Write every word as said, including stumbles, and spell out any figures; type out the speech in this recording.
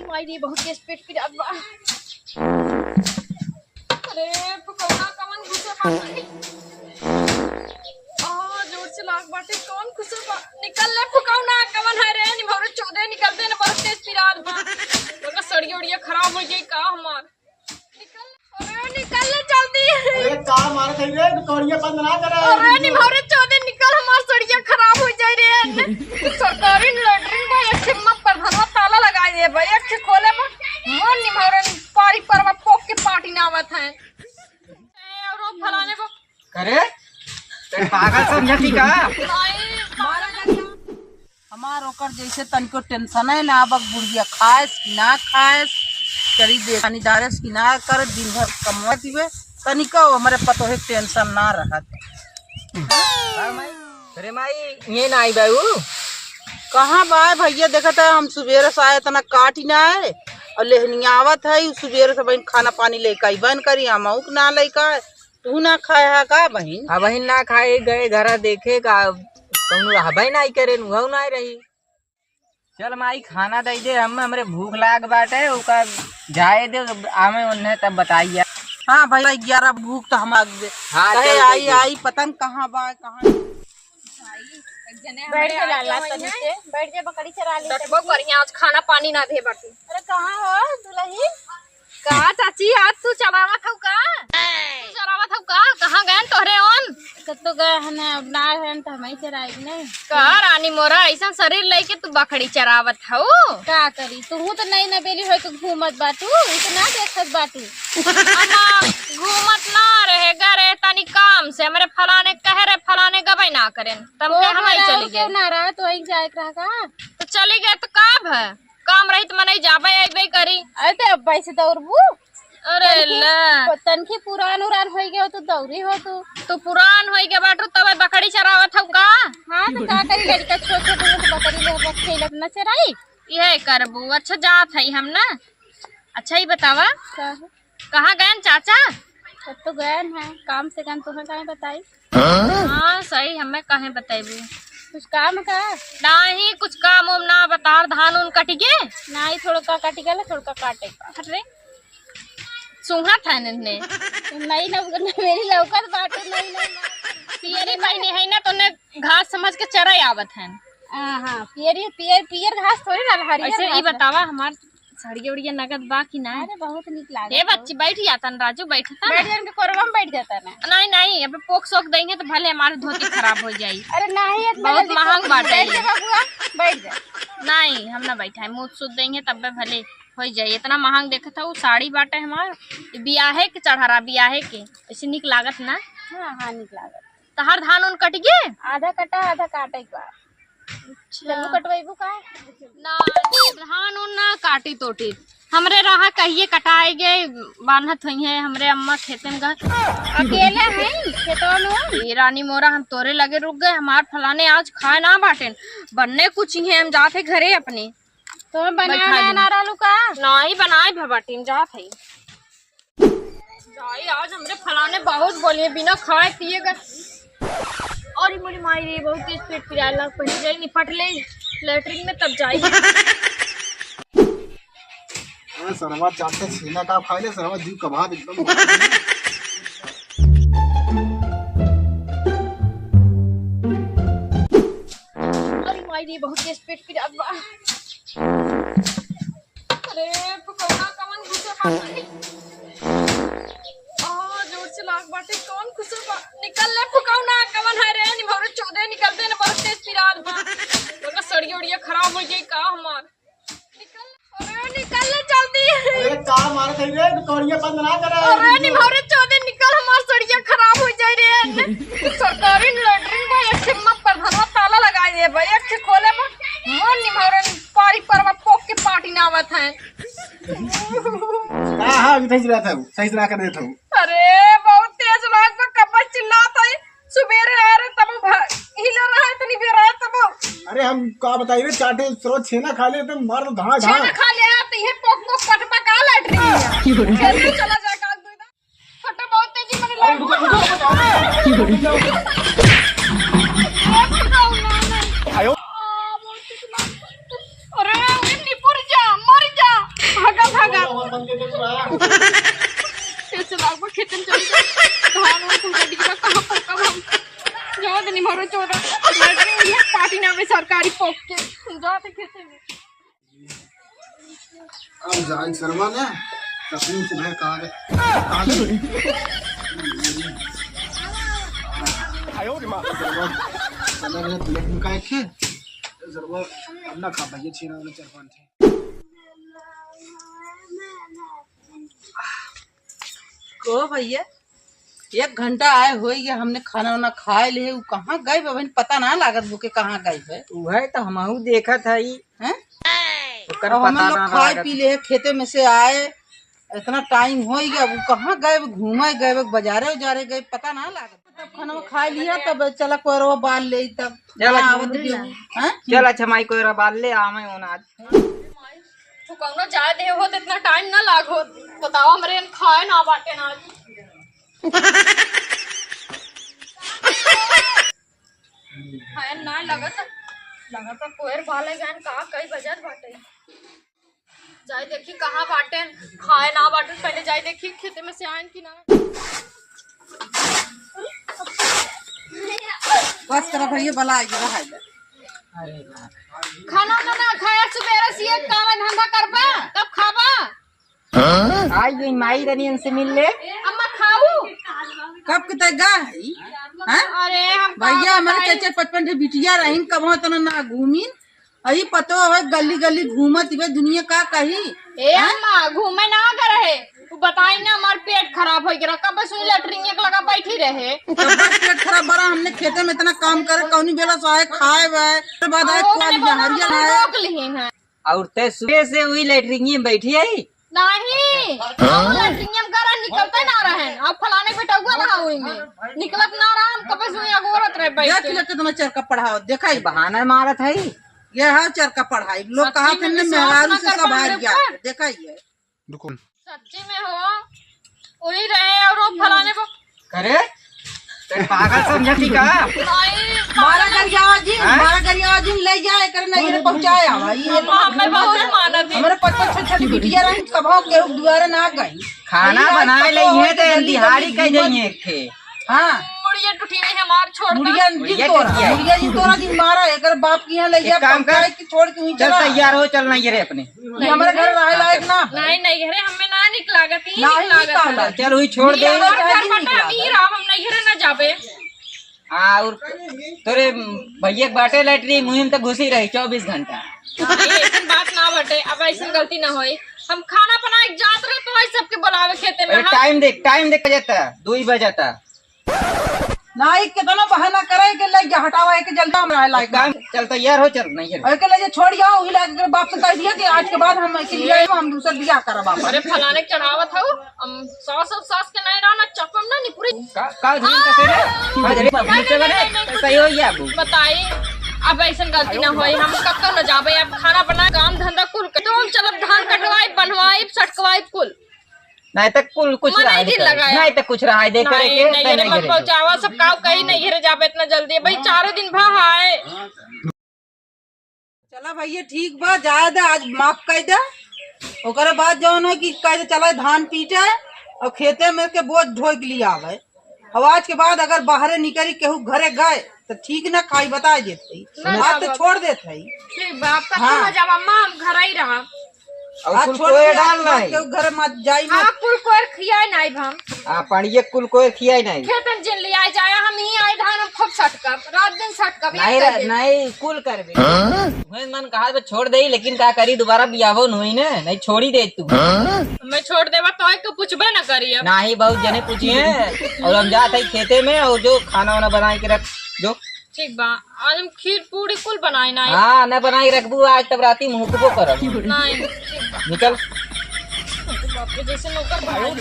माई रे, बहुत तेज पेट पिरात बा। अरे, फुकौना कवन घुसे बा? आ, जोर से लाग बाटे, कौन घुसे बा? निकल ले फुकौना, कवन है रे? निमहरे चोदे निकल दे न, बहुत तेज पिरात बा। मगर सड़िया उड़िया खराब होइ गई का हमार? निकल, अरे निकल ले जल्दी। अरे का मारत है रे, कौड़िया बंद ना करे। अरे निमहरे चोदे निकल, हमार सड़िया खराब होइ जाए रे। सरकारी लेटरिन में एक ठे मा प्रधानवा ताला लगाए दे भाई, एक ठे खोले बा। मोर निमहरे पारी परवा फोक के पाटी ना आवत है। ए, और वो फलाने को अरे, ते पागल समझती का? नहीं, मारा कर। हमार ओकर जैसे तनिको टेंशन है ना, अब बुढ़िया खाएस कि ना खाएस, चली दे, पानी डारेस कि ना करे, दिन भर कमवा दिवे, तनिको हमरे पतोहे के टेंशन ना रहत। का माई? अरे माई, ये ना आई बाबू। कहाँ बा भैया? देखत है हम सुबेरे से आए, इतना काटी ना है, और लेहनी आवत है, उ सुबेरे से बहन खाना पानी लेके आई, बहन करी हम आऊ के ना लेके आए, तू ना खाए है का बहिन? अब बहिन ना खाए गए घरा देखे का कौनो रहबे नाई करे, उहऊ नाई रही। चल माई खाना दे दे, हम हमरे भूख लाग बाटे, ओका जाए दे, आवे उन्हें तब बताइए। हाँ भाई, ग्यारह भूख तो हम आग दे। हाँ, कहे चल दे आई दे। आई पता न कहाँ बा, कहाँ। बैठ जा लाला, तनी से बैठ जा, बकरी चरा ले। डटबो करिया, आज खाना पानी ना दे बाटी। अरे कहाँ हो दुलही? का चाची, आज तू चरावत हऊ का? तू चरावत हऊ का? कहाँ गएन तोहरे ओन? कत्तो गए हन, अब ना रहन त हमही चराई नहीं। का रानी मोरा, ऐसन शरीर लेके तू बकरी चरावत हऊ? का करी, तू तो नई नबेली होई के घूमत बाटू, उ तो ना देखत बाटू। अम्मा, घूमत ना रहे, गए रहे तनी काम से, हमरे फलाने कहे रहे, फलाने गबे ना करेन, तब के हम ही चली गए। ना रहा तो वही जाए के रहा का? तो चली गए तो का भ? काम रही त मनई जाबे अइबे करी। अरे ते अब से दौड़बू? अरे तनखी, ला। तनखी पुरान उरान होई गयो, तू दौरी हो तू। तू पुरान होई गए बाटू, तब बकरी चरावत हऊ का? हाँ, तो का करी, लड़का छोट छोट हो, तो बकरी ले रखे, लग न चराई। यह करबू, अच्छा जात है हम ना। अच्छा ही बतावा, का है? कहाँ गएन चाचा? तब तो गएन है, काम से गएन, तुम्हें काहे बताई? हाँ, सही, हमें काहे बतइबू? कुछ काम का? नाही, कुछ काम उम ना बता, धान उन कटि गे? नाही, थोड़ा का कटि गेल, थोड़ा का काटे का। अरे, सूंघत है नन्हे। नाही ना, ना मेरी लौकत बाटे, नाही ना। पियरी पहिने है ना, तो ने घास समझ के चरे आवत है। हाँ, हाँ, पियरी, पियर, पियर घास थोड़ी ना, हरियर ऐसे घास ई है। बतावा, हमार साड़िया उड़िया नगद बा कि ना? अरे, बहुत नीक लागत हे बा। बच्ची, बैठ जा तन, राजू, बैठ तन। बैठ जा, इनके कोरवा में बैठ जाता ना। नहीं, नहीं, अबे पोक सोक देंगे तो भले हमारे धोती खराब हो जाई। अरे, नहीं, इतना बहुत जल्दी महंग पोक बाटे बैठ ये। जा, बबुआ, बैठ जा। नहीं, हम ना बैठाए, मुँह सूद देंगे तब भले हो जाई। इतना महंग देखत हऊ, साड़ी बाटे हमार, बियाहे के चढ़ा रहा, बियाहे के। ऐसे नीक लागत ना? हाँ, हाँ, नीक लागत। तहार धान उन कट गए? आधा कटा, आधा काटे के बा। अच्छा। चलू कटवाइबू का? ना, धान उन ना काटी तोटी। हमरे रहा कहिए कटाए गए, बान्हत हुई है हमरे अम्मा खेते में गए। अकेले हैं खेतवा में? ये रानी मोरा, हम तोरे लगे रुक गए, हमार फलाने आज खाए ना बाटेन, बनने कुछ ही है, हम जाते घरे अपने। तो बनाए बैठा ना, ली। ना रहलू का? नहीं बनाए भबाटीन, जात है। भाई, आज हमरे फलाने बहुत बोलिए, बिना खाए पिए गए। अरे मोरी माई रे, बहुत तेज पेट पिराए लाग, पहले जाई निपट ले लेटरिन में, तब जाई। अरे सरवा चाटे छेना का खाए ले, सरवा जीव कबाब एकदम। अरे माई रे, बहुत तेज पेट पिरात बा। अरे, फुकौना कवन घुसे बा? आ, जोर से लाग बाटे, कौन घुसे बा? निकल ले फुकौना, कवन है रे? निमहरे चोदे निकल दे न, बहुत तेज पिरात बा। मगर सड़िया उड़िया खराब हो जाई का हमार? निकल, अरे निकल ले जल्दी। अरे का मारत है रे? कौड़िया बंद ना करे। अरे निमहरे चोदे निकल, हमार सड़िया खराब हो जाई रे। सरकारी लेटरिन में एक ठे मा प्रधानवा ताला लगाए दे भाई, एक ठे खोले में मोर निमहरे पारी परवा फोक के पाटी ना आवत है। का हाँ, अभी सही से रहत हऊ, सही से ना कर देत हऊ। अरे, बहुत तेज लाग बा, कब्बा चिल्लात है। सुबेरे आ रहे तब भ-, हिला रहा है, इतनी बेर आया तब। अरे, हम का बताई रे, चाटे सरो छेना खा ले, तुम मार दो धाँ, छेना धाँ। खा ले, तो ये पोक पोक पटपा का लट रही है। जल्दी चला जा, काट दो इधर। छोटे बहुत तेजी में अरे, रुको, रुको, रुको, रुको। अरे, निपुर जा, मर जा। कैसे लागबा खेतन चल के? धान वान कुल कट गया, कहाँ पर कब हम? जो दिन भरो चोरा, लड़के ये पार्टी नामे सरकारी पोक के। जाते खेते में। अब जाए शर्मा ने, तकलीफ है, कहाँ गए? कहाँ गए? चला रे, प्लेट में काहे खे? शर्मा, अब ना खा भैया, छीना वाले चार पाँच थे। को भैया, एक घंटा आए होई गया, हमने खाना वाना खाए ले, उ कहाँ गए बा? अबहिन पता ना लागत बा के कहाँ गए बा। उहे तो हमहू देखत हई। हैं? ओकर अब हमन पता लोग ना खाए लागत। पी ले, खेते में से आए, इतना टाइम होई गया, अब उ कहाँ गए बा? घूमे गए बा, बाजारे उजारे गए, पता ना लागत। तब खाना खाए लिया, तब चला कोरवा बाल ले, तब चला, आवत भी। हैं? चल अच्छा माई, कोरवा बाल ले, आवे होना आज। तू कौनो जाए दे हो तो इतना टाइम ना लागो। बताओ, हमरे यहाँ खाए ना बाटे ना। खाए ना लगत, लगत कोयर भाले गन का कई बजत बाटे। जाए देखी कहाँ बाटे, खाए ना बाटे, पहले जाए देखी खेते में से आएन कि ना। बस करा भैया, बला आइए, रहा है। खाना तो ना खाया, सुबेरे से ये काम धंधा करबा, तब खाबा। आई गई माई रनियन से मिल ले। अम्मा खाऊ। कब के तय गा है? हैं? अरे हम का भैया, हमारे बताई? चार चार पाँच पाँच ठे बिटिया रहीन, कबहूँ तना ना घूमिन। अही पतो है गली गली घूमत इबे दुनिया का कही। ए हैं? अम्मा, घूमे ना गा रहे। तू बताई ना, हमार पेट खराब हो गया, कब सुई लेटरिन एक लगा बैठी रहे। तब बस पेट खराब बड़ा, हमने खेते में इतना काम करे, कौनी बेला सो आए खाए वाए, उसके बाद आए अहो, कल मैंने बहुत हरिया खाए। रोक ली है। और ते सुबह से वही लेटरिन में बैठी है? नहीं, हम लेटरिन में करा निकलते ना रहे। अब फलाने बेटौआ ना होई में निकलत ना रहा, हम कबे से वही अगोरत रहे बैठ देख के। ले कितना चरका पढ़ाओ, देखा ही। बहाना मारत है। ये है चरका पढ़ाई। लोग सच्ची कहा में थे ने विश्वास मेहरारू ना से कर सब पाएंगे हार गया। ऊपर। देखा ही है। रुको। सच्ची में हो, वही रहे और वो फलाने को करे? ते पागल समझती का? नहीं, मारा गरियावा जी, हैं? मारा गरियावा जी, ले जा, एकर नहीं रे पहुंचाए आवा। ये अम्मा, हमें बहुत मानत है। हमारे पाँच पाँच छह छह बिटिया रही, कबहूँ केहू दुआरे ना गई। खाना अरे, बनाए आज ले तो ये और ते जल्दी दिहाड़ी जल्दी कह घूमत जाइए एक थे। हाँ। मुड़िया टूटी नहीं हमार, छोड़ दे। मुड़िया जी मुड़िया तोरा, टूटी है। मुड़िया जी तोरा जी मारा, एकर बाप के यहाँ ले एक जा, काम कर। पहुंचाए कि छोड़ के वहीं चल चला। तैयार हो, चल नहीं रे अपने। ये हमारे घर रहे लायक ना। नहीं, नहीं, घरे हमें ना निक लागत, ई नहीं, निक लागत निक है। लागत। चल, वही छोड़ दे। ये हमार घर पटा, अमीर हम नहीं घरे ना जाबे। हाँ, और तोरे भैया के बाटे लैटरी, मुहिम तो घुसी रही चौबीस घंटा। नहीं, ऐसी बात ना बटे, अब ऐसी गलती ना होई। हम खाना बना के जात रहे तो आई सबके बुलावे खेते में। अरे, हम टाइम देख, टाइम देख, बजता, दो ही बजता। नाई, कितना बहाना करे के ले जा, हटावा, एक जल्दी हमरा है लायक। काम चल, तैयार हो, चल, नहीं है। और के ले जा, छोड़ आओ, वही लायक के बाप से कह दिया कि आज के बाद हम के लिए हम दूसरा बियाह करब आप। अरे, फलाने के चढ़ावत हो, हम सास और सास के नहीं रहना, चपम ना निपुरी। का, का धुन का से रे? आ, का रे, बाप, नहीं, नीचे नहीं, बने? नहीं, नहीं, सही हो गया अब। बताई, अब ऐसन गलती ना होई, हम कब तक न जाबे, अब खाना बना, काम धंधा कुल कर। तो हम चलब धान कटवाई, बनवाई, सटकवाई कुल। नहीं तो कुल कुछ मना रहा ही है, लगाया। नहीं तो कुछ रहा है, देख नहीं, रहे के, नहीं, नहीं, अरे नहीं मत करे तो। पहुंचावा, सब काव कहीं नहीं घरे जाबे इतना जल्दी। भाई, चारों दिन भा है। चला भैया, ठीक बा, जाए दे, आज माफ कर दे। ओकरे बाद जौन है कि कह दे, चला धान पीटे और खेते में के बोझ ढोई के लिए आवे। अब आज के बाद अगर बाहरे निकली, केहू घरे गए, तो ठीक ना खाई, बता देत हई। ना आज तो जाबा। छोड़ देत हई। ठीक बा, अब कतहूँ हाँ। ना जाबा, अम्मा, हम घर ही रहा। और आज कुल छोड़ कोई दिया, डाल आज नहीं। केहू घर मत जाई हाँ, मत। कुल कोई खियाए नहीं हम। आ, पानिये कुल कोई खियाए नहीं। खेतन जिन ले आए जाए, हम ही आए धान, हम खूब सटकब, रात दिन सटकब, एक नहीं रे, कर दे। नहीं, कुल करबे। हाँ? उहे मन कहा बे छोड़ दे, लेकिन का करी, दोबारा बियाहो न होई ने, नहीं छोड़ी दे तू। हाँ? मैं छोड़ देबा तो है, तू पूछबे ना करी अब। नाही, बहुत जने पूछिए, और हम जात हई खेते में, और जो खाना वाना बनाए के रख, जो। ठीक बा, आज हम खीर पूरी कुल बनाए ना। हाँ, न बनाए रखबू आज, तब राती मुँह को करब। नहीं, ठीक बा। निकल। बाप रे, जैसे नौकर बनाए।